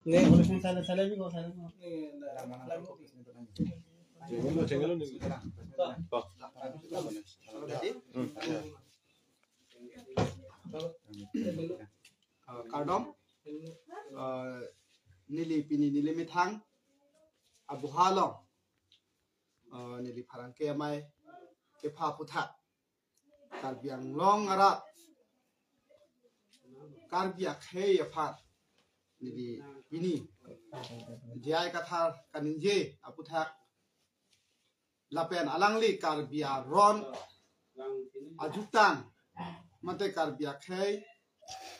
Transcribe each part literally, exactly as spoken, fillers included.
Nih, kalau misalnya saya juga saya. Uh, kardom, uh, neli pini neli methang abuha along, uh, neli pherangke amei kepha aputhak Karbi Anglong arat Karbi akhei aphan neli pini J I Kathar kaningje aputhak lapen alangli Karbi aron ajutang mate Karbi akhei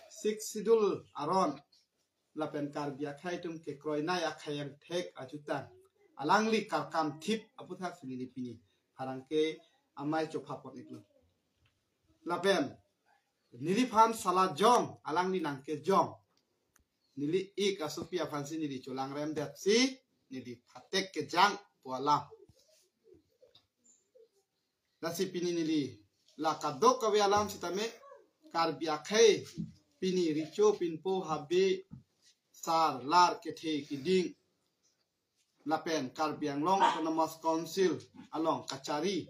Sixth Schedule aron lapen Karbi akhei atum kekroinei akhei angthek ajutang alangli karkam thip aputhak si neli pini pherangke amei chopha pon-iklo. Lapen neliphan sala jong alangli nangkejong, neli ik asopi aphansi neli cholangrem detsi neli phatek kejang pu alam. Lasi pini neli la kadokave alam sitame Karbi akhei pini recho pinpo habe sar lar kethe kiding lapen Karbi Anglong Autonomous Council along kachari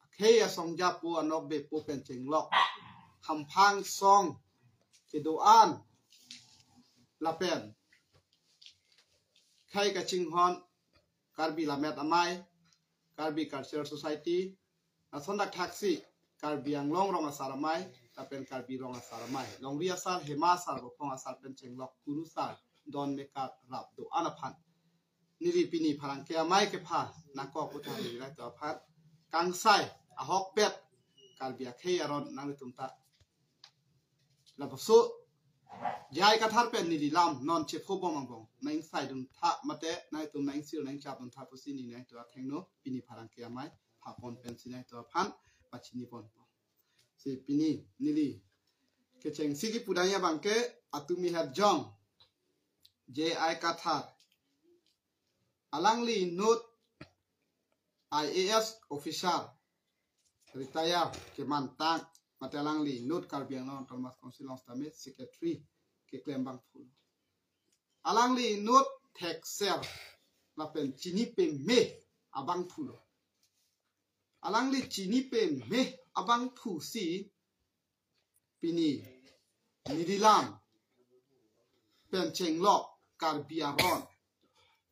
akhei asong japo anok bepo pen chenglok hamphang song kedo-an lapen khei kachinghon Karbi Lammet Amei, Karbi Cultural Society, lason dak thaksi Karbi Anglong Rong Asar Amei lapen Karbi Rong Asar Amei, longri asar, hema asar, bophong asar pen chenglok kurusar don mekar rap do-an aphan neli pini pherangke amei kepha nangkok aputhak neli nangtum aphan kangsai ahokpet Karbi akhei aron nangtum ta lapuso J I Kathar pen neli lam non chepho bom angbong nangsaidun tha mate nangtum nangsir nangchapdun tha pusi neli nangtum athengno pini pherangke amei pha pon pensi nangtum aphan pachini ponpo. Si pini neli kechengsi kipudang abangke atumi hat jong J I Kathar, alangli inut I A S officer retire kemantang mate alangli inut Karbi Anglong Autonomous Council along sitame secretary keklem abangphu. Alangli inut thekser lapen chini peme abangphulo. Alangli chini peme abangphu si pini neli lam pen chenglok Karbi aron,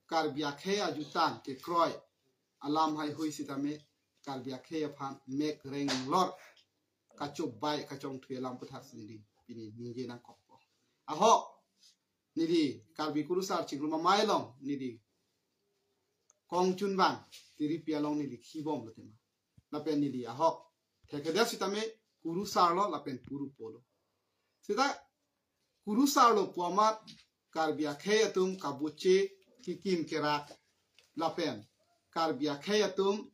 Karbi akhei ajutang kekroi alam heihui sitame Karbi akhei aphan mek reng lor kachup bai kachongthui alam aputhak si neli pini ningje nangkokpo. Ahok neli Karbi kurusar chingrum amei along neli kongchunbang tiripi along neli khibomlo tema. Lapen neli ahok thekthedet sitame kurusarlo lapen kurupolo. Sita kurusarlo pu amat Karbi akhei atum kabuche kikim kerak lapen Karbi akhei atum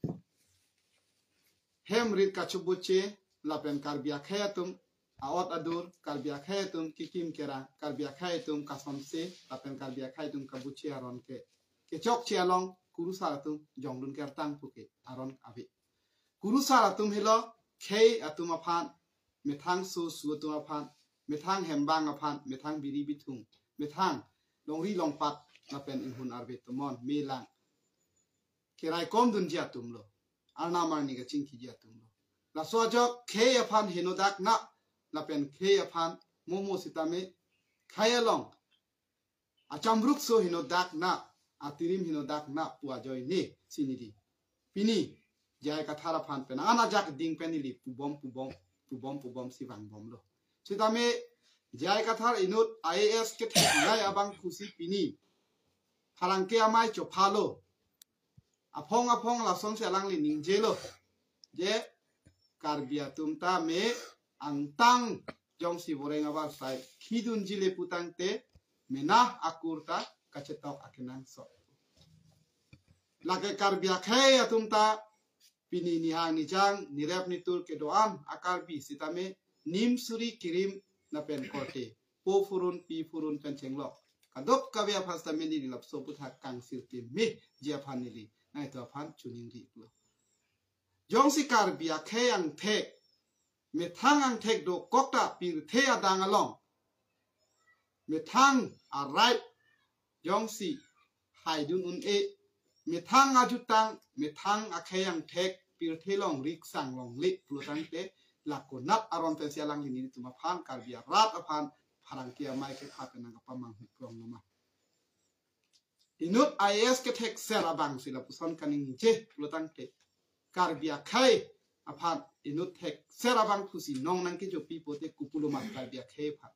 hem rit kachubuche lapen Karbi akhei atum aot adur, Karbi akhei atum kikim kerang, Karbi akhei atum kasonse lapen Karbi akhei atum kabuche aron ke kechokche along kurusar atum jongdun kertang puke aron ave. Kurusar atum helo khei atum aphan, methang sosu atum aphan, methang hembang aphan, methang biri bithung, methang longri longpat lapen inghun arve tomon melang keraikom dunji atumlo, arnam arni kachingkiji atumlo. Laso ajok khei aphan henodak na lapen khei aphan momo sitame khei along achamrukso henodak na, atirim henodak na pu ajoine si neli pini J I Kathar aphan pen an ajak ding pen neli pubom pubom pubom pubom si vangbomlo. Sitame J I Kathar inut I A S ketheknei abangphu si pini pherangke amei chophalo. Aphong aphong lasonsi alangli ningjelo je Karbi atum tame angtang jongsi boreng abar sai khidunjile putangte mena akur ta kachetok akenangsot. Lake Karbi akhei atum ta pini nihang nijang nirep nitur kedo-an a-Karbi sitame nim suri kirim lapen korte po phurun pi phurun pen chenglok kadokave aphan sitame neli lapuso aputhak kangsir teme ji aphan neli nangtum aphan choningri-iklo. Jongsi Karbi akhei angthek, methang angthek dokok ta pirthe adang along methang arai Jongsi haidun un-e, methang ajutang, methang akhei angthek, pirthe longri aksang longle pulo tangte, lakonat aron pensi alangli nelitum aphan, Karbi arat aphan, pherangke amei kepha pen nangkapamanghu krong loma. Inut I A S kethekser abangsi lapuson kaningje pulo tangte, Karbi akhei aphan inut thekser abangphusi nong nangkejopi pote kopulo ma Karbi akhei aphan.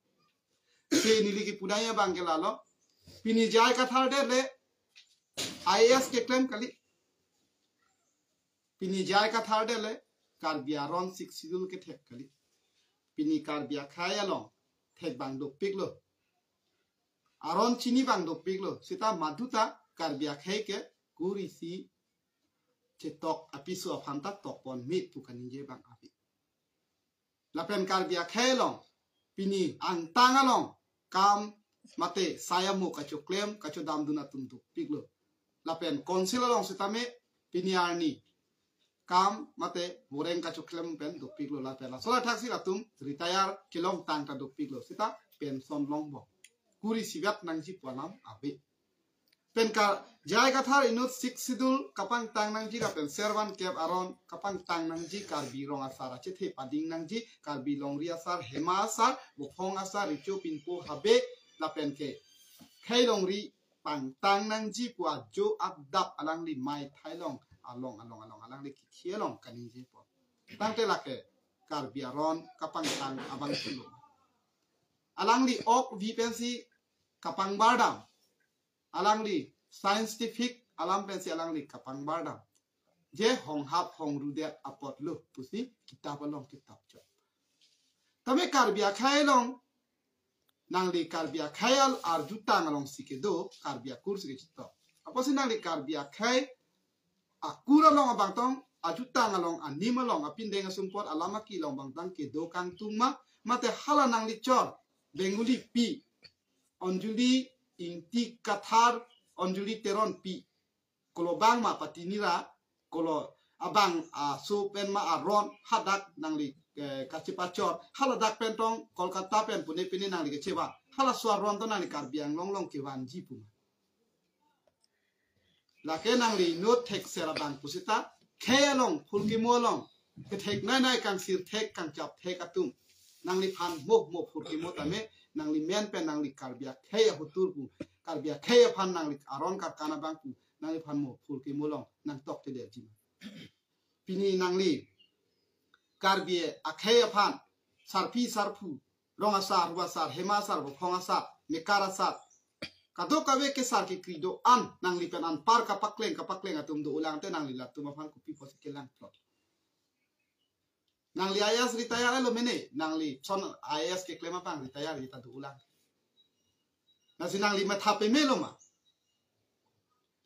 Si neli kipudai abang ke lalo. Pini J I Kathar det le I A S keklem kali. Pini J I Kathar det le Karbi aron Sixth Schedule kethek kali. Pini Karbi akhei along thek abang dopiklo. Aron chini abang dopiklo. Seta maduta Karbi akhei ke kurisi chetok apiso aphan ta tokpon mit pu kaningje abang ave. Lapen Karbi akhei along, pini angtang along, kam mate sai amo kachoklem, kachodamdun atum dopiklo. Lapen council along sitame, pini arni, kam mate boreng kachoklem pen dopiklo lapen. Laso lathak si latum retire kelongtang ta dopiklo. Seta pension longbom. Kurisi vet nangji pu alam ave. Pen Kar-, J I Kathar inut Sixth Schedule kapangtang nangji lapen servan kep aron kapangtang nangji, Karbi rong asar achethe pading nangji, Karbi longri asar, hema asar, bophong asar, recho pinpo habe lapen ke khei longri pangtang nangji pu ajo adap alangli mei thailong along along along alangli kikhi along kaningjepo. Tangte lake Karbi aron kapangtang abang pulo. Alangli ok vi pensi kapangbar dam. Alangli scientific alam pensi alangli kapangbar dam. Je honghap hongrudet apotlo pusi kitap along kitap chot. Tame Karbi akhei along, nangli Karbi akhei al arjutang alongsi kedo, Karbi akur si kechito. Apotsi nangli Karbi akhei akur along abangtang, ajutang along, anim along, apindeng asumpot, alam aki along abangtang kedo kangtung ma, mate hala nangli chor, Bengali pi, Anjali Ingti Kathar, Anjali Teron pi, kolo bang ma pati nira, kolo abang aso pen ma aron hadak nangli, eh, kachepachor, haladak pen tong Kolkata pen Pune pen nangli kacheva, halaso aron tong nangli Karbi Anglong along kevanji pu ma. Lake nangli inut thekser abang pusita, khei along, phurkimo along, kethek nai nai kangsir thek, kangchap thek atum. Nangliphan mo mo phurkimo tame, nangli men pen nangli Karbi akhei ahotur pu, Karbi akhei aphan nangli aron karkan abang pu, nangliphan mo phurkimo along, nangtok te derji. Pini nangli Karbi akhei aphan, sarpi sarpo, rong asar, ru asar, hema asar, bophong asar, mekar asar, kadokave kesar kekri do-an, nangli pen anpar kapakleng kapakleng atum do-olang te nangli latum aphan kopi pusi kelang plot. Nangli I A S retire lo mene, nangli son I A S keklem abang retire jita do-olang. Lasi nangli matha pemelo ma.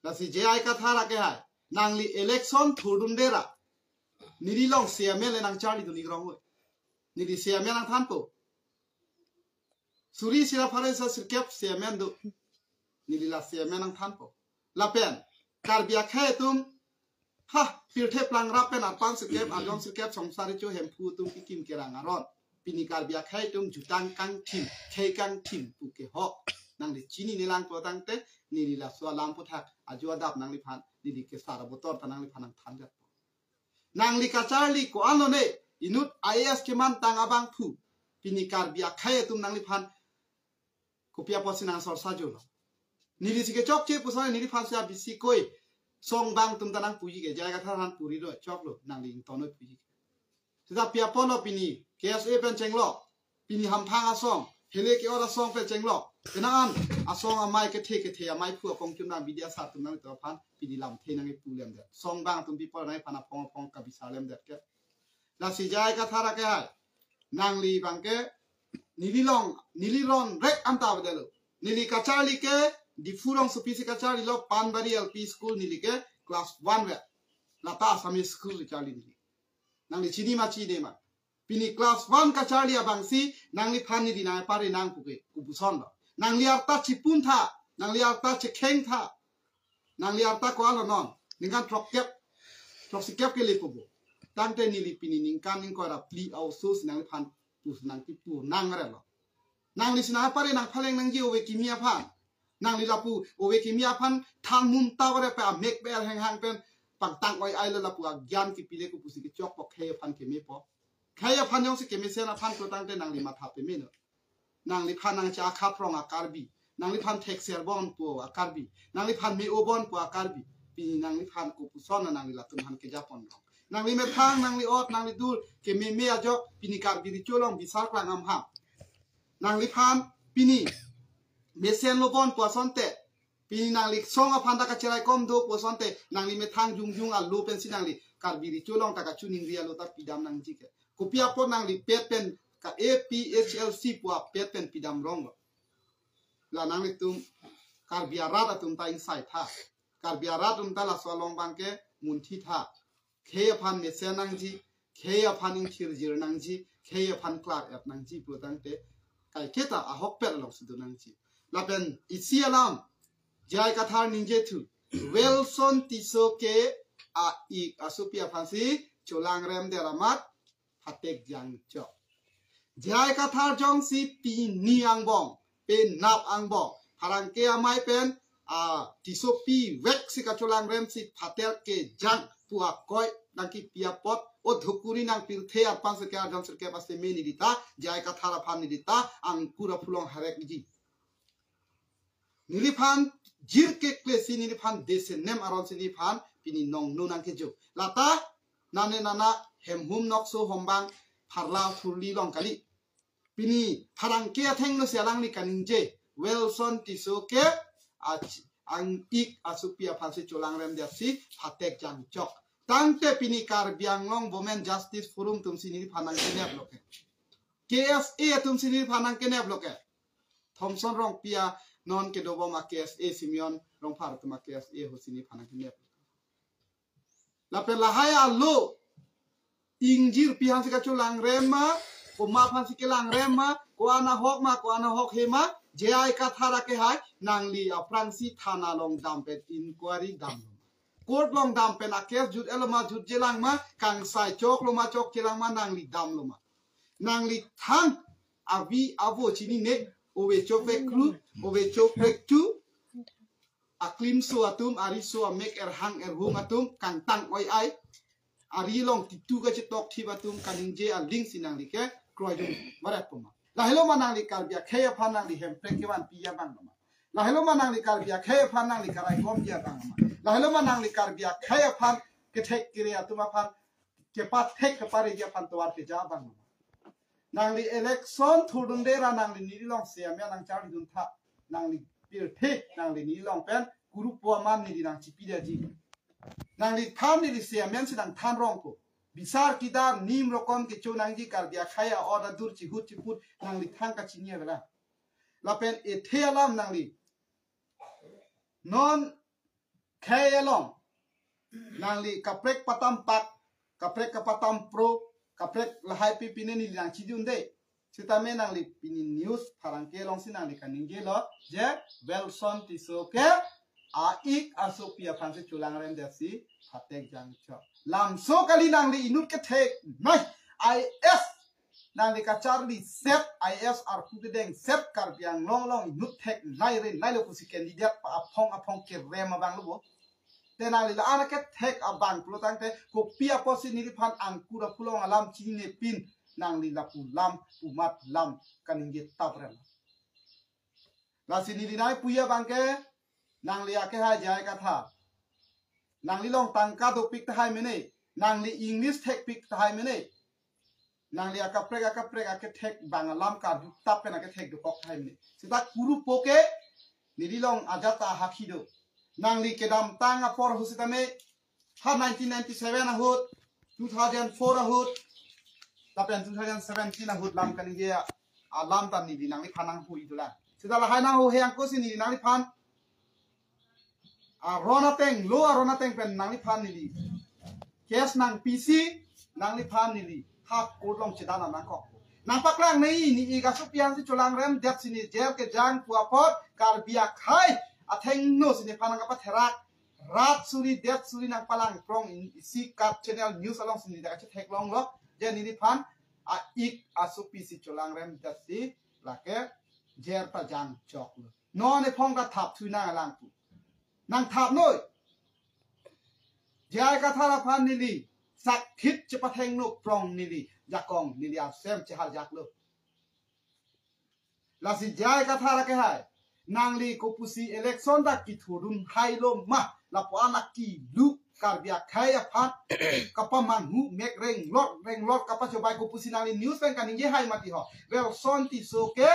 Lasi J I Kathar akehai, nangli election thurdun dera. Neli along chairman le nangcharlidun ikrong oi. Neli chairman nangthanpo. Suri sira pharo isi sirkep chairman do. Neli la chairman nangthanpo. Lapen Karbi akhei atum, ha, pirthe plang rap pen arpan sirkep, arjong sirkep, songsari chu hemphu atum kikim kerang aron. Pini Karbi akhei atum jutang kangthim, khei kangthim pu kehok. Nangli chini nelang po tangte, neli laso alam aputhak, ajo adap nangliphan, neli kesar abotor ta nangliphan nangthan jat. Nangli kacharli ko-an lone, inut I A S kemantang abangphu, pini Karbi akhei atum nangliphan kopi apotsi nangsorsa jolo. Neli si kechokche puson neliphan si abisi koi, song bang atum ta nangpuji ke, J I Kathar aphan puri do, choklo, nangli ington noi puji ke. Seta pi apotlo pini, K S A pen chenglo, pini hamphang asong, hele ke-ot asong pen chenglo. Penang an, asong amei kethe kethe amei phu akong chun nang bidi asar atum nangtum aphan, pini lamthe nangkipu lemdet. Song bang atum pi apot nangphan aphong aphong kabisa lemdet ke. Lasi J I Kathar akehai, nangli abang ke, neli along, neli ron rek anta bedelo. Neli kacharli ke, Diphu rongsopi si kacharlilo, Panbari L P School neli ke, class one vet. Lata Assamese School si charli neli. Nangli chini ma chini ma. Pini class one kacharli abangsi, nangliphan neli nangpare nang puke, kopuson lo. Nangli arta chipun tha, nangli arta chekheng tha, nangli arta ko-an lo non, ningkan throkkep, throksikep ke lepo bo. Tangte neli pini ningkan ingkoi ra phli a-oso si nangliphan pus nangkipu nangrelo. Nangli si nangpare nangphaleng nangji ove kimi aphan. Nangli lapu ove kimi aphan thanghum ta vare pe amek ber henghang pen pangtang oi ai lo lapu agyan kipile ko pusi kechokpo khei aphan kemepo. Khei aphan jongsi kemesen aphan pulotangte nangli matha pemeno. Nangliphan nangcha akhaprong a-Karbi. Nangliphan thekser bon pu a-Karbi. Nangliphan me-o bon pu a-Karbi. Pini nangliphan kopuson nanglitum aphan kejapon long. Nangli methang, nangli ot, nangli dur, kememe ajok, pini Karbi Recho along bisar klang amham. Nangliphan pini mesen lo bon pu asonte. Pini nangli song aphan ta kacheraikom do pu asonte, nangli methang jongjong alo pensi nangli Karbi Recho along ta kachiningri alo ta pidam nangji ke. Kopi apot nangli pet pen ka A P H L C pu apet pen pidam rong lo. La nanglitum Karbi arat atum ta ingsai tha. Karbi arat atum ta laso along abangke munthi tha. Khei aphan mesen nangji, khei aphan ingthirjir nangji, khei aphan klar-et nangji pulotangte kaiketa ahokpet alongsi do nangji. Lapen isi alam J I Kathar ningjethu, Welson Tisso ke a-ik asopi aphansi cholangrem det amat phatek jangchok. J I Kathar jongsi pini angbong, penap angbong, pherangke amei pen a Tissopi vek si kacholangrem si phatek kejang pu akoi nangkipi apot, o dhukuri nang pirthe arpan sirkep arjon sirkep aseme neli ta, J I Kathar aphan neli ta angkur aphu along harek ji. Neliphan jir keklesi neliphan desenem aronsi neliphan pini nongno nangkejo. Lata nane nana hemhum nokso hombang pharla phurli long kali. Pini pherangke athengno si alangli kaningje, Welson Tisso ke a-ik asopi aphansi cholangrem detsi phatek jangchok. Tangte pini Karbi Anglong Women Justice Forum atumsi neliphan nangkenep lo ke. K S A atumsi neliphan nangkenep lo ke. Thomson Rongpi a non kedobom a K S A, Simeon Rongphar atum a K S A ahutsi neliphan nangkenep. Lapen lahai alo ingjir pi aphansi kacholangrem ma, komat aphansi kelangrem ma, ko-an ahok ma, ko-an ahokhe ma, J I Kathar akehai, nangli aphrangsi thana along dam pen inquiry dam lo ma, court along dam pen a-case jut-et lo ma, jutje lang ma, kangsai chok lo ma, chokche lang ma, nangli dam lo ma. Nangli thang avi avo chinine, ove chopekru, ove chopekchu, aklimso atum, ariso amek erhang erhung atum, kangtang oi ai, ari along titu kachetok thip atum kaningje alingsi nangli ke kroidun varet pu ma. Lahelo ma nangli Karbi akhei aphan nangli hemprek kevanpi abang lo ma. Lahelo ma nangli Karbi akhei aphan nangli karaikomji abang lo ma. Lahelo ma nangli Karbi akhei aphan kethek kere atum aphan kepathek kepareji aphan tovar keja abang lo ma. Nangli election thurdunde ra nangli neli along C M A nangcharlidun tha. Nangli pirthe nangli neli along pen kurupo aman neli nangchipidetji. Nangliphan neli C M A si nangthan rong ko. Bisar kidar nim rokom kecho nangji, Karbi akhei a-order dur chihut chiput nangli thang kachini avela. Lapen ethe alam nangli non khei along nangli kaprek patam pak, kaprek kapatam pro, kaprek lahai pi pine neli nangchidunde. Sitame nangli pini news pherangke alongsi nangli kaningje lo je Welson Tisso ke a-ik asopi aphansi cholangrem detsi phatek jangchok. Lamso kali, nangli inut kethek nai I S nangli kacharli set, I S arpu kedeng set, Karbi Anglong along inut thek nai re nai lo pusi candidate pa aphong aphong kerem abang lo bo. Te nangli la-an akethek abang pulotangte kopi apotsi neliphan angkur aphu along alam chinine pin nangli lapu lam pumat lam kaningje taprem. Lasi neli nai puya abangke nangli akehai J I Kathar. Nangli along tangka dopik tahai mene. Nangli English thekpik tahai mene. Nangli akaprek akaprek akethek bang alam karju tap pen akethek dokok tahai mene. Seta kurupo ke neli along ajat ta hakhi do. Nangli kedamtang apor ahut sitame ha nineteen ninety-seven ahut, two thousand four ahut, lapen two thousand seventeen ahut lam kaningje alam ta neli nangliphan nanghui dolang. Seta lahai nanghuhe angko si neli nangliphan aron ateng, lo aron ateng pen nangliphan neli case nangpisi, nangliphan neli ha court along chedan nangkok. Nangpaklang nei, ne-ik asopi aphansi cholangrem detsi ne jail kejang pu apot, Karbi akhei athengno si nephan nangkapatherak. Rat suri, det suri nangpalangprong in isi kat channel news alongsi ne dak chetheklong lo. Je neliphan a-ik asopi si cholangrem detsi lake jail ta jangchok lo. Non ephong ta thap thui nang alang pu. Nang thap noi. J I Kathar aphan neli sakthit chepathengno prong neli jakong neli asem cheharjaklo. Lasi J I Kathar akehai. Nangli kopusi election ta kithurdun hailo ma. Lapu-an akilu Karbi akhei aphan kapamanghu mek renglor renglor kapachobai kopusi nangli news pen kaningje hai mati ho. Welson Tisso ke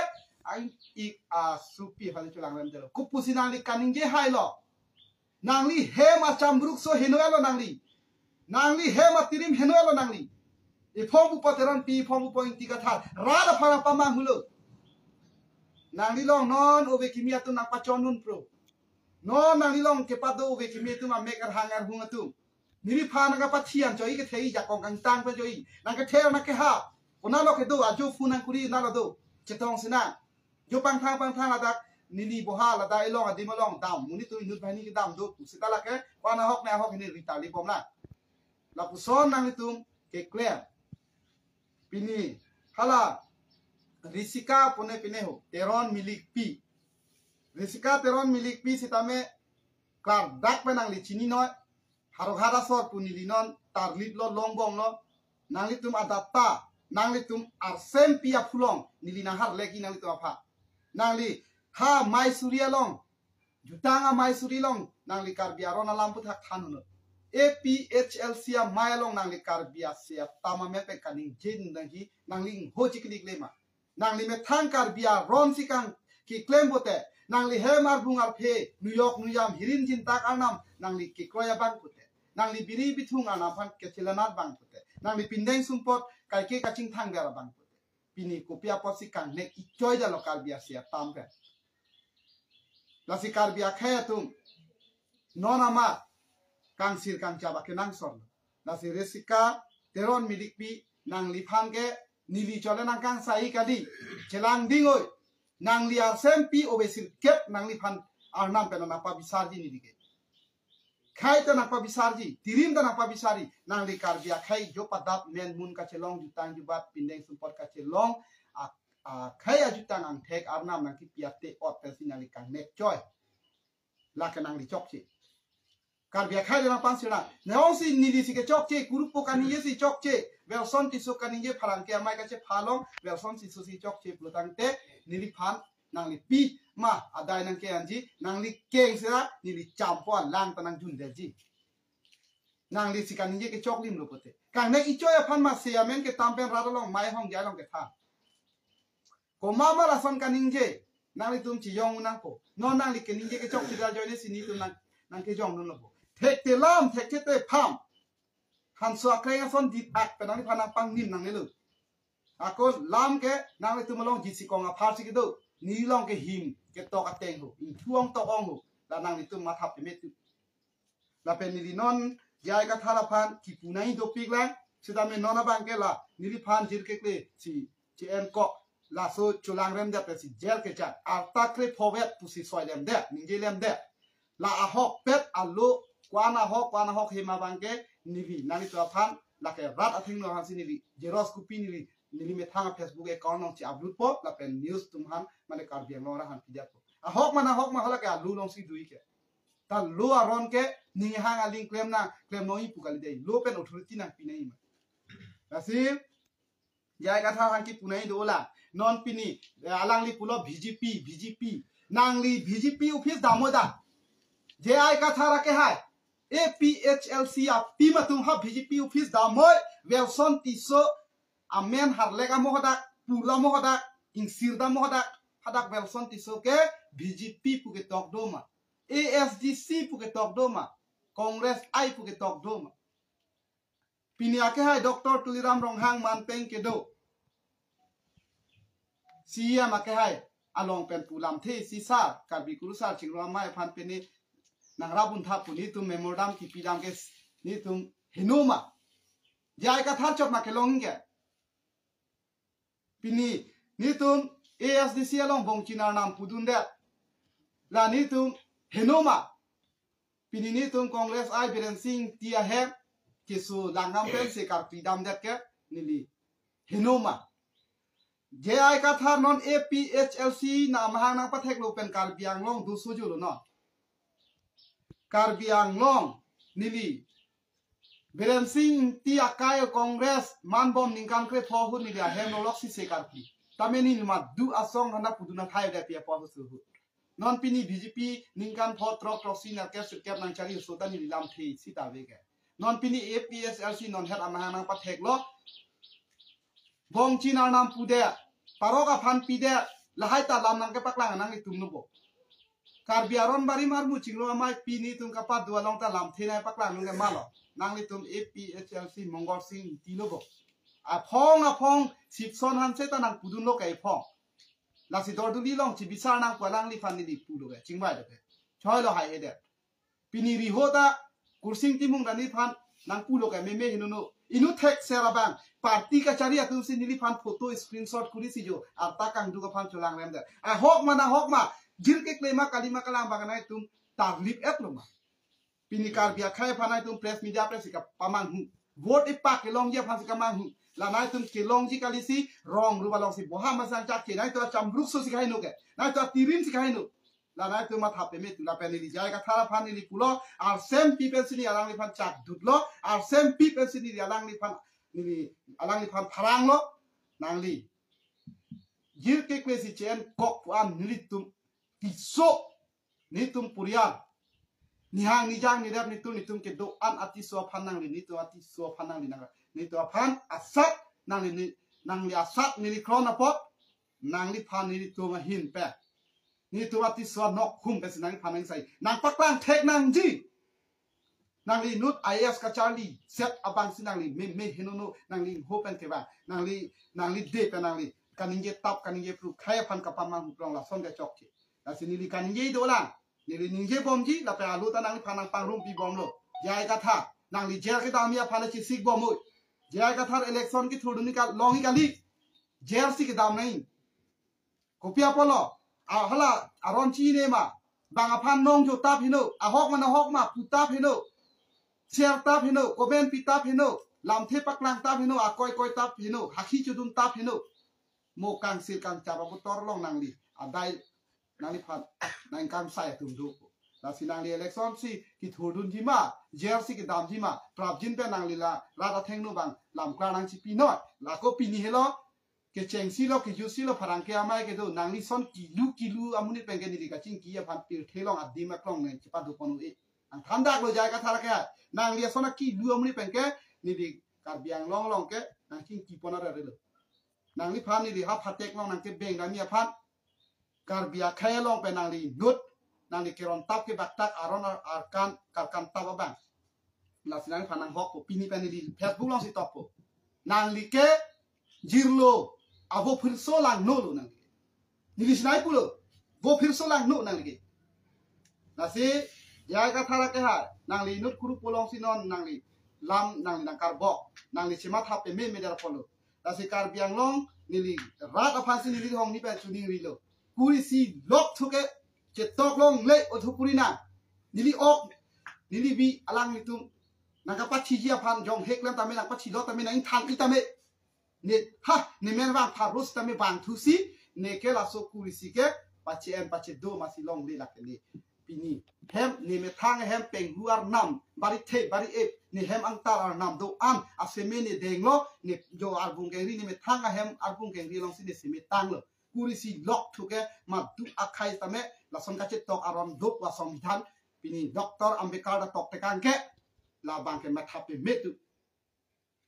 ang ik asupi aphan cholangrem detlo. Kopusi nangli kaningje hailo. Nangli hem achambruk so heno elo nangli. Nangli hem atirim heno elo nangli. Iphong pupo Teron Pi, iphong pupo Ingti Kathar. Rat aphan apamanghulo. Nangli long non ove kimi atum nangpachonun pro. Non nangli long kepado ove kimi atum amek arhang arhung atum. Neliphan nangkapathian choi kethei jakong kangtang pa choi. Nangkethe nangkeha. Konatlo kedo ajo phone nangkuri nalo do. Chetong sina. Jo pangthang pangthang ladak neli boha ladak ilong adim along dam. Monit atum inut banghini kedam do pu. Seta lake ko-an ahok ne ahok hini rita libom la. Lapuson nanglitum keklem. Pini hala Risika pune pine ho Teron Milikpi. Risika Teron Milikpi sitame klardak pen nangli chini noi. Haro hara sor pu neli non tarlip lo longbong lo. Nanglitum adata, nanglitum arsempi aphulong neli nangharleki nanglitum aphan. Nangli ha Maisuri along, jutang a Maisuri along nangli Karbi aron alam puthak than hunot. A P H L C amei along nangli Karbi ase atam amen pen kaningje nangji nangli ingho chiklik lema. Nangli methang Karbi aron si kangkeklem pote, nangli hem arbung arphe, nuyok nuyam hirin jintak arnam nangli kekroi abang pote, nangli biri bithung arnam aphan kechelanat abang pote, nangli pindeng sumpot kaike kachingthang ber abang pote. Pini kopi apotsi kangnek ichoi jalo Karbi ase atam pen. Lasi Karbi akhei atum non amat kangsir kangchap akenangsot. Lasi Risika Teron Milikpi nangliphan ke neli chole nangkangsai kali. Chelang dingoi. Nangli arsempi ove sirkep nangliphan arnam pen nangpabisarji neli ke. Khei ta nangpabisarji, tirim ta nangpabisarji, nangli Karbi akhei jo padap men mun kachelong jutang jubat pindeng sumpot kachelong a, akhei ajutang angthek arnam nangkipi ate ot pensi nangli kangnek choi. Lake nangli chokche. Karbi akhei le nangpangsirang. Neong si neli si kechokche, kurupo kaningje si chokche. Welson Tisso kaningje pharangke amei kachephalong, Welson Tisso si chokche pulotangte, neliphan nangli pima adai nangke-anji, nangli keng sira, neli champo alang ta nangjun detji. Nangli si kaningje kechoklim lo pote. Kangnek ichoi aphan ma se amen ketam pen rat along mei hong jai along kethan. Komat ma lason kaningje, nanglitum chijong nangpo. Non nangli kaningje kechokche dal joine si netum nang, nangkejong dunlo po. Thekthe lam, thekthe te pham. Hanso akreng ason dit ak pen nangliphan nangpangnim nangnelo. Ako lam ke nanglitum along jisi kong apharsi kedo. Neli along ke him ketok ateng ho. Ingthu ong tok ong ho. La nanglitum matha pemet tu. Lapen neli non J I Kathar aphan kipu nai dopik lang. Sitame non abang ke la neliphan jirkekle si che-en kok. Laso cholangrem det si jail kejat. Arta krepho vet pusi soilem det. Ningjelem det. La ahokpet alo ko-an ahok, ko-an ahok hem abang ke neli nanglitum aphan lake rat athengno aphansi neli xerox copy neli neli methang a Facebook account along che-upload po lapen news atum aphan mane Karbi Anglong arat aphan pidetpo. Ahok ma nahok ma hala ke alo alongsi dui ke. Ta lo aron ke ninghang aling klem nang klem noi pu kali dei. Lo pen authority nangpi nai ma. Lasi J I Kathar aphan kipu nai dolang. Non pini, eh, alangli pulo B J P, B J P. Nangli B J P office damoi da. J I Kathar akehai. A P H L C a-team atum ha B J P office damoi. Welson Tisso amen harlek amo hadak, pula mo hadak, ingsir dam mo hadak. Hadak Welson Tisso ke B J P pu ketok do ma. A S D C pu ketok do ma. Congress ai pu ketok do ma. Pini akehai Doctor Tuliram Ronghang manpeng kedo. C E M akehai along pen pu lamthe isi sar, Karbi Kurusar Chingrum Amei aphan pini nangrap untha pu netum memorandum kipi dam ke netum heno ma. J I Kathar chot ma kelong ke. Pini netum A S D C along bongchini arnam pudun det. La netum heno ma. Pini netum Congress ai Biren Singh Ingti ahem keso langham pensi karpi dam det ke neli heno ma. J I Kathar non A P H L C na mahang nangpatheklo pen Karbi Anglong do sojo lo non. Karbi Anglong neli Biren Singh Engti akai Congress manbom ningkan krepho ahut neli ahem nolok si se karpi. Tame neli madu asong hana pudun athai de pia po ahut suhut. Non pini B J P ningkan pho throk throksi nerkep sirkep nangchari so ta neli lamthe sita veke. Non pini A P H L C non het amahang nangpatheklo. Bongchin arnam pudet, parok aphan pidet, lahai ta lam nangkepaklang nanglitum lo bo. Karbi aron barim armu chinglo amei pini tum kapadu along ta lamthe nangpaklang nangke malo. Nanglitum A P H L C Mongol Singh Engti lo bo. Aphong aphong Sipson Hanse ta nangpudunlo ke aphong. Lasi dorduli along chibisar nangpu alangliphan neli pulo ke, chingvai lo ke. Choi lo hai edet. Pini riho ta Kursing Timung ta neliphan nangpulo ke meme henono. Inut thekser abang party kachari atum si neliphan photo screenshot kuri si jo arta kangduk aphan cholangrem det. Ahok ma nahok ma, jirkekle ma kali ma kalang abang nangtum tarlip-et lo ma. Pini Karbi akhei aphan nangtum press media press si kapamanghu. Vote ipak kelongji aphan si kamanghu. La nangtum kelongji kali si rong ruba long si boha masang chak ke nangtum achambruk so si kaheno ke. Nangtum atirin si kaheno. La nangtum matha peme tu lapen neli J I Kathar aphan neli pulo, arsem pi pensi neli alangliphan chakdutlo, arsem pi pensi neli alangliphan, neli alangliphan pharanglo, nangli jirkekle si chen kok pu an nelitum tiso, netum puriar. Nihang nijang nirap netum netum kedo-an atiso aphan nangli, netum atiso aphan nangli nang, netum aphan asat nangli ni, nangli asat neli kron apot, nangliphan nelitum ahin pe. Netum atiso anok hum pe si nangliphan nangsai. Nangpaklang thek nangji. Nangli inut I A S kacharli set abang si nangli meme henono nangli ho pen kevang. Nangli, nangli de pen nangli kaningje tap kaningje pru khei aphan kapamanghu prong lason kechokche. Lasi neli kaningje dolang. Neli ningje bomji lapen alu ta nangliphan nangpangrumpi bomlo. J I Kathar, nangli jail kedamji aphan chisik bomlo. J I Kathar election kethurdun ni kal-, longji kali. Jail si kedam nang. Kopi apotlo, a hala aron chine ma, bang aphan nongjo tap heno, ahok ma nahok ma pu tap heno, share tap heno, comment pi tap heno, lamthe paklang tap heno, akoi koi tap heno, hakhi chodun tap heno. Mo kangsir kangchap abutor along nangli adai nangliphan nangkangsai atum do. Lasi nangli election si kethurdunji ma, jail si kedamji ma, prapjin pen nangli la rat athengno bang lamklar nangchipi noi. Lako pini helo, kechengsi lo, kejutsi lo, pherangke amei kedo, nangli son kilu kilu amonit pen ke neli kachingki aphan pirthe along adim aklong nangchepado pon-e. Nangthan dak lo J I Kathar ke, nangli ason akilu amonit pen ke neli Karbi Anglong along ke nangchingki pon arere lo. Nangliphan neli ha phatek along nangkebeng damji aphan, Karbi akhei along pen nangli inut, nangli keron tap kebaktak aron ar-, arkan, karkan tap abang. Lasi nangliphan nanghokpo, pini pen neli Facebook along si tokpo. Nangli ke jirlo, avo phirso langno lo nangli ke. Neli sinai pulo, vo phirso langno nangli ke. Lasi, J I Kathar ke hai, nangli inut kuru polong si non nangli lam nangli nangkarbok, nangli chematha peme me der polo. Lasi Karbi Anglong neli rat aphan si neli hong ni pen chuning rilo. Kuri si lok thu ke chetok longle othu kuri na. Neli ok, neli bi alanglitum nangkapathiji aphan jong hek lam tame nangpathilo tame nangthan-i tame. Ne ha, ne men vang pharus tame vang thu si, ne ke laso kuri si ke pache-en pachedo masi longle lake ne. Pini hem ne methang ahem penghu arnam, bari the, bari ep, ne hem angtar arnam do-an, aseme ne denglo, ne jo arbung kengri, ne methang ahem arbung kengri along si ne seme tanglo. Kuri si lok thu ke madu akhei tame, lason kachetok aron dop wa songbidhan, pini Doctor Ambedkar ta toktekang ke, labang ke matha peme tu.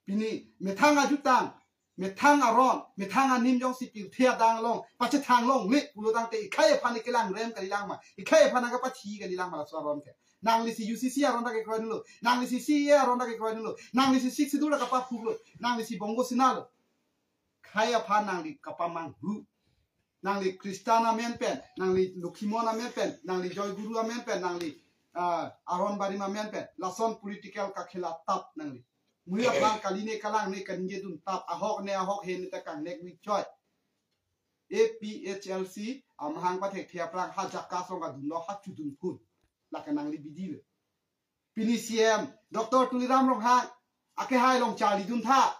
Pini methang ajutang, methang aron, methang anim jongsi pirthe adang along pachethang longle pulo tangte ikhei aphan kelangrem kalilang ma, ikhei aphan kapathi kalilang ma laso aron ke. Nangli si U C C aron ta kekroi dunlo, nangli si C A A aron ta kekroi dunlo, nangli si Sixth Schedule ta kapaphuklo, nangli si Bongo Sena lo. Khei aphan nangli kapamanghu. Nangli Christian amen pen, nangli Lokhimon amen pen, nangli Joy Guru amen pen, nangli, ah, Aron Barim amen pen, lason political kakhela tap nangli. Muri aphan kali ne kalang ne kaningje dun tap, ahok ne ahok he ne ta kangnek wi choi. A P H L C amahang pathekthe aphrang ha jaka song kadunlo ha chudun phun. Lake nangli bidi lo. Pini C M Doctor Tuliram Ronghang akehai along charli dun tha.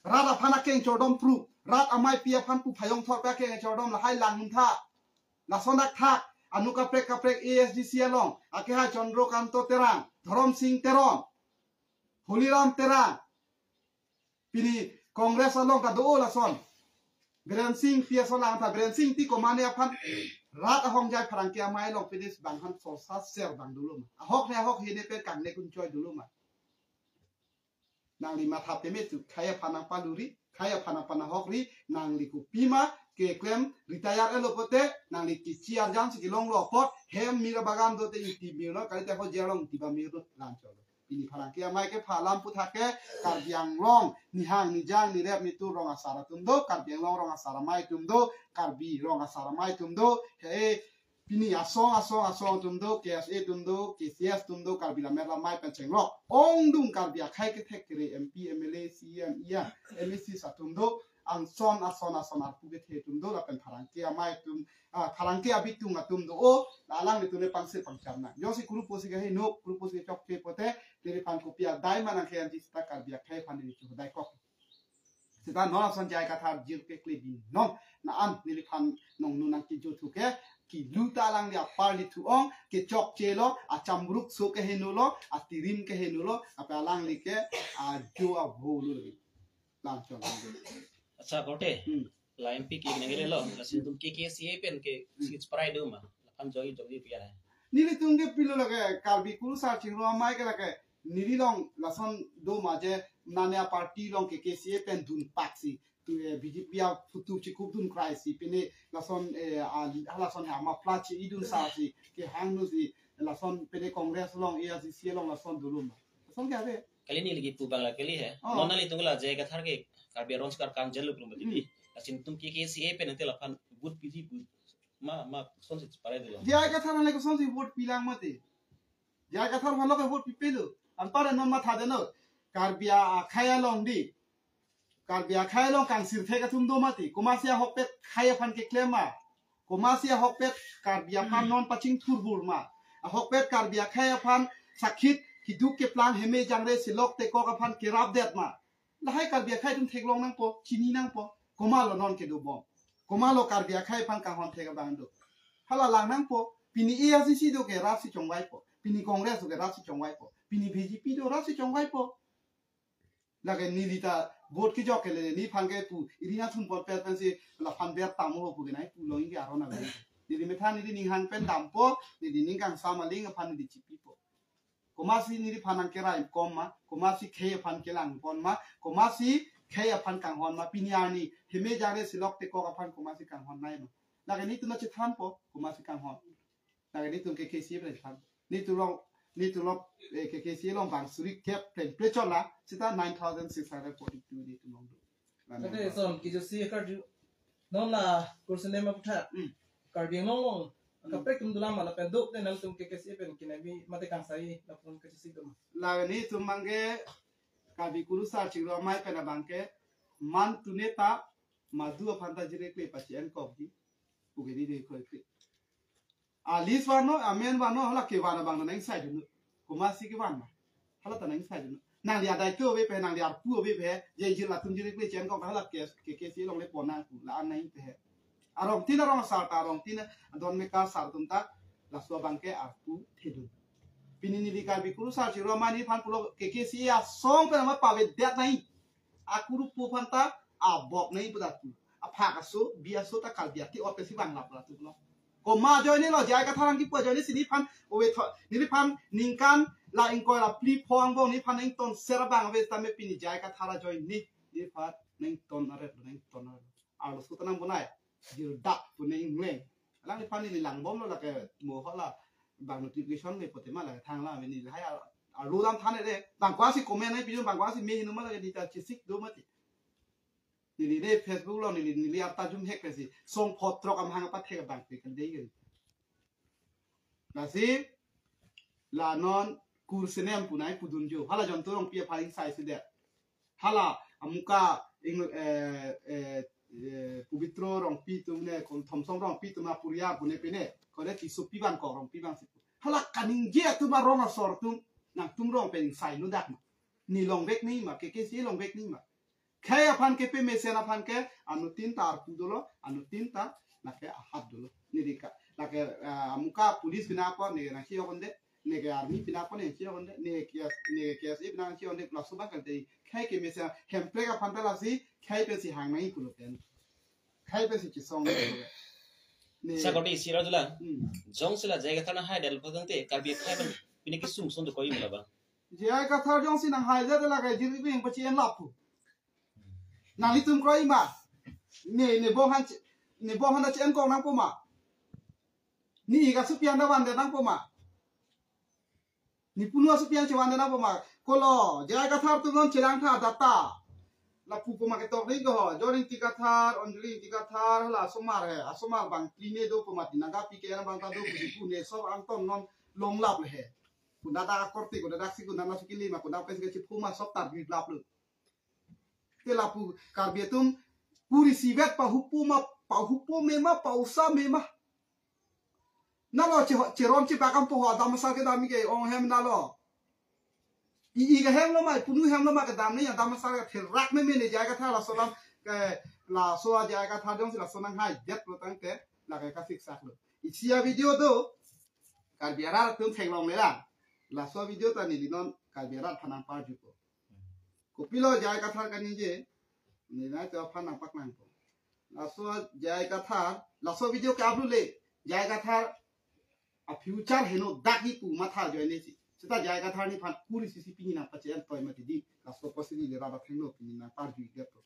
Rat aphan akeng chodom pru, Rat ameipi aphan pu phayong thor pa ke chordom lahai lang tha. Lason dak thak. Anu kaprek kaprek A S D C along. Ake ha Chandra Kanto Terang. Dharam Sing Teron. Holiram Terang. Pini Congress along ta do lason. Biren Singh P S O lang ta Biren Singh ti komane aphan rat ahong jai pherangke amei along pini bang han sosa ser bang dolo ma. Ahok ne ahok hene pe kang ne kun choi dolo ma. Nangli matha peme tu khei aphan nangpaluri, khei aphan nangpanahokri, nangli kopi ma keklem retire elo pote, nangli kichi arjan si kelonglo apot, hem mira bagan dote iti mirno, kalite ho jelong tiba mirno, lam cholo. Pini pherangke amei ke phalam puthak ke, Karbi Anglong, nihang nijang nirep nitur rong asar atum do, Karbi Anglong rong asar amei atum do, Karbi rong asar amei atum do, he, pini asong asong asong atum do, K S A atum do, K C S atum do, Karbi Lammet Lamei pen chenglok. Ongdung Karbi akhei kethek kere M P, M L A, C E M, E M, M A C atum do, angson ason ason arpu kethe atum do, lapen pherangke amei atum, ah, pherangke abitung atum do, o, la alanglitum le pangse pangcham nang. Jongsi kuru pusi keheno, kuru pusi chokche pote, neliphan kopi adai ma nangkehang ji seta Karbi akhei aphan neli chu dai kok. Seta non ason J I Kathar jir kekle binong. Na an neliphan nong nunang kijothu ke, kilu ta alangli apar li thu-ong, kechokche lo, achamruk so keheno lo, atirim keheno lo, ape alangli ke, ajo avo lo lagi. Lam chon lo. Acha, korte. Hmm. La M P ke nangkele lo, lasi netum K K C A pen ke Hmm. seat parai do ma. Laphan joi joi piya hai. Nelitum ke pilo lake, Karbi Kurusar Chingrum Amei ke lake, neli long lason do ma je, nane a party long K K C A pen dun pak si. Tu, eh, B J P aphutu chikup dun krai si, pine lason, eh, a, halason ha ma pla chi idun sa si, kehang nu si, lason pine Congress long, A I C C long lason dolo ma. Lason ke ave. Kali neli kipu abang la kali he. Oh. Non nanglitum la J I Kathar ke Karbi Anglong Sikar Council lo belum Hmm. tadi. Lasi netum K K C A pen nanti laphan vote pilih bu. Ma, ma, kosonsi parai dolo. J I Kathar aphan le kosonsi vote pilang mati. J I Kathar aphan lo ke vote pipelo. Anpar non matha deno. Karbi akhei along di. Karbi akhei along kangsir thek atum do mati. Komatsi ahokpet khei aphan keklem ma. Komatsi ahokpet Karbi aphan non pachingthur bur ma. Ahokpet Karbi akhei aphan sakhit kiduk keplang heme jangre silok tekok aphan kerap det ma. Lahai Karbi akhei atum theklong nangpo, chini nangpo. Komatlo non kedo bom. Komatlo Karbi akhei aphan kanghon thek abang do. Hala lang nangpo, pini A I C C do ke rat si chongvaipo. Pini Congress do ke rat si chongvaipo. Pini B J P do rat si chongvaipo. Lake neli ta vote kejok kele neliphan ke pu, iri na thun por per pensi laphan ber tamo ho pu ke nai pu long ke aron ave. Neli methan neli ninghang pen dampo, neli ning kangsam aling aphan neli chipipo. Komatsi neliphan nangkerai kom ma, komatsi khei aphan kelang pon ma, komatsi khei aphan kanghon ma, pini arni, heme jangre silok tekok aphan komatsi kanghon nai ma. Lake netum ta chethanpo, komatsi kanghon. Lake netum K K C A pen chethan. Netum long, netum long, eh, K K C A long bang suri kep pen plechon la, seta nine thousand six hundred forty-two netum long do. Ate son, kijotsi karju. Non la kursi nema putha. Hmm. Karbi Anglong long. Hmm. Kaprek atum dolang ma lapen duk te nangtum K K C A pen kine bi mate kangsai lapen kachisi dum. La netum abang ke Karbi Kurusar Chingrum Amei pen abang ke man tune ta madu aphan ta jire kle pachi en kok di. Pu ke di de khoi kle. A list vano, amen vano, hala kevan abang ta nang sai dun. Komatsi kevan ma. Hala ta nang sai dun. Nangli adai tu ave pe, nangli arpu ave pe, je jir latum jir kle chen kok hala ke, K K C A long le pon nang pu, la an nang pe. Arong tin arong asar ta, arong tin adon meka sar atum ta, laso abang ke arpu thedun. Pini neli Karbi Kurusar Chingrum Amei neliphan pulo K K C A asong pen ama pavedet nai. Akuru pu aphan ta abok nai pu ta tu. Aphak aso, bi aso ta Karbi ati ot pensi vang lap la tu lo. Komat ajoine lo, J I Kathar nangkipu ajoine si neliphan ove tho, neliphan ningkan la ingkoi la phli pho angbong neliphan nangton ser abang ave tame pini J I Kathar ajoine neliphan nangton aret, nangton aret. Arloso ta nang bonai. Jirdak pu ne ingleng. Alangliphan neli lang bomlo lake mo hala bang notification me pote ma lake thang la me neli hai ar-, arlo dam than de. Bang ko-ansi comment nai pijong, bang ko-ansi me hinu ma lake neli ta chesik do mati. Neli de Facebook lo neli, neli arta jum hek pesi. Song photrok amahang apa thek bang pe kan dei kan. Lasi, la non kursi nem pu nai pudun jo. Hala Jonto Rongpi aphan ingsai si det. Hala amuka ing, eh, eh, eh, Pubitro Rongpi atum ne, kon Thomson Rongpi atum apuriar pu ne pine. Kone Tisopi bang ko Rongpi bang si. Hala kaningje atum arong asor atum. Nangtum rong pen ingsai nu dak ma. Ne longvek nai ma, K K C A longvek nai ma. Khei aphan kepe mesen aphan ke anuttin ta arpu dolo, anuttin ta lake ahat dolo. Neli ka, lake, ah, amuka police pinapon, neke nangchehok-onde, neke army pinapon nangchehok-onde, neke K S, neke K S A pinang chehok-onde, laso abang kalite. Khei kemesen, Hemprek aphan ta lasi, khei pensi hang nangji pulo pen. Khei pensi chesong nangji pulo. Ne. Sakoti isi ra dula. Hmm. Jongsi la J I Kathar nanghai det pulo tangte, Karbi akhei pen pini kesung sung dokok-i ma laba. J I Kathar jongsi nanghai det, lake jirpi pen pachi-en lapu. Nanglitum kroi ma. Ne, ne bong han, ne bong han ta che-en kong nangpo ma. Ne ik asopi an ta vandet nangpo ma. Ne punu asopi an chevandet nangpo ma. Kolo, J I Kathar atum non chelang tha data. Lapu pu ma ketok dei ko ho. John Ingti Kathar, Anjali Ingti Kathar, hala asomar he. Asomar bang kline do pu ma, tinangka pi ke abang ta do pu si pu ne sob angton non longlap le he. Kunda ta korte, kunda ta si, kunda ta si kili ma, kunda pensi kachephu ma sob target laplo. Te lapu Karbi atum kuri isivet, pahupo ma, pahupo me ma, pausa me ma. Nalo che, cheron chebak ampo ho, adam asar kedam ke ong hem nalo. I, ik ahem lo ma, punu hem lo ma kedam ne, adam asar ke therak me me ne J I Kathar laso alam ke, laso a J I Kathar jongsi laso nanghai det pulo tangte, lake kasiksak lo. Isi a video do, Karbi arat atum theklongle lang. Laso a video ta neli non Karbi arat aphan nangparjupo. Kopilo J I Kathar kaningje, neli nangtum aphan nangpaklangpo. Laso J I Kathar, laso video ke-upload le, J I Kathar a future heno dak-i pu matha ajoine si. Seta J I Kathar nephan kuri isi si pini nangpache-en toi mati dei, laso apotsi neli rat athengno pini nangparju-ik detpo.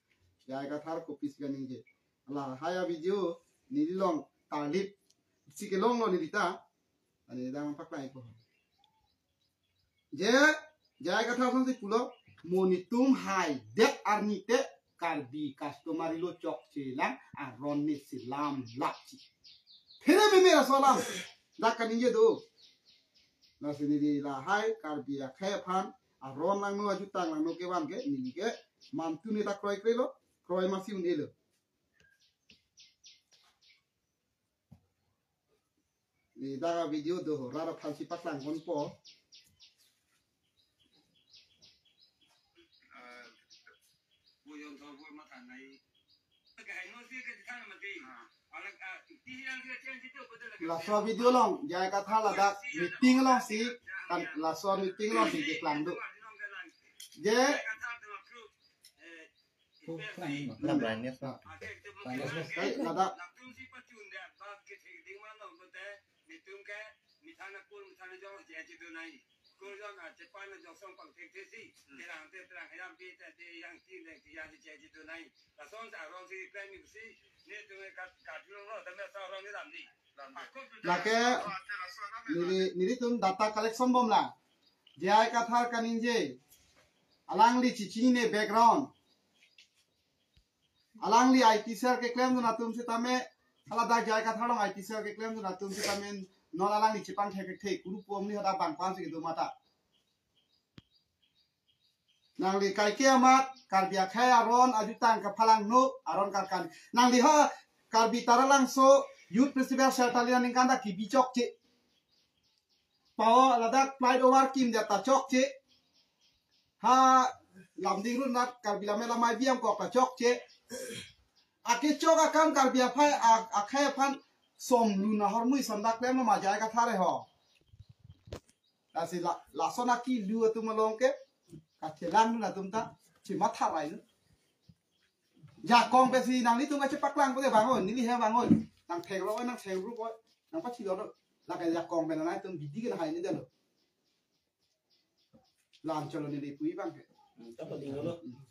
J I Kathar kopisi kaningje. Lahai a video neli along tarlip si kelonglo neli ta. Ani dang paklang-ikpo. Je, J I Kathar asonsi pulo, mo netum haidet arni te Karbi customary law chokche lang, aron ne selam lapji. Phere meme laso alam dak kaningje do. Lasi neli lahai Karbi akhei aphan aron langno, ajutang langno kevan ke neli ke mantu ne ta kroikrelo, kroi masi un-elo. Ni dak video do ho, rat aphansi paklangponpo. Laso video along, J I Kathar ladak meeting alongsi, kan laso meeting alongsi keklang do. Je, Ko klang ma? Klang, klang, yes, Pak. Klang, yes, yes. Kai, ladak. Lake neli, nelitum data collection bomlang. J I Kathar kaningje. Alangli chichinine background. Alangli I T cell keklemdun atum sitame, hala dak J I Kathar along I T cell keklemdun atum sitame, non alangli chepangthek thekthe, kuru pom ni hadak bang pansi kedo mata. Nangli kaike amat, Karbi akhei aron ajutang kapalangno, aron karkan. Nangli ha, Karbi Taralangso Youth Festival Sertali aningkan ta kebi chokche. Pao ladak flyover kimdet ta chokche. Ha Lumding road nat Karbi Lammet Lamai Biam kok ta chokche. Akechok akam Karbi aphai a-, akhei aphan som lun ahormu isom dak klem lo ma J I Kathar ho. Lasi la, lason akilu atum along ke kachelangdun atum ta chematha rai lo. Jakong pensi nanglitum kachepaklangpo de bang oi, neli he bang oi. Nangthek ro oi, nangthek ro oi. Nangpachilo do. Lake jakong pen nanglitum bidi ke nanghai ni dalo. Lam cholo neli pu-i bang ke. Hmm, ta paling lo. Hmm.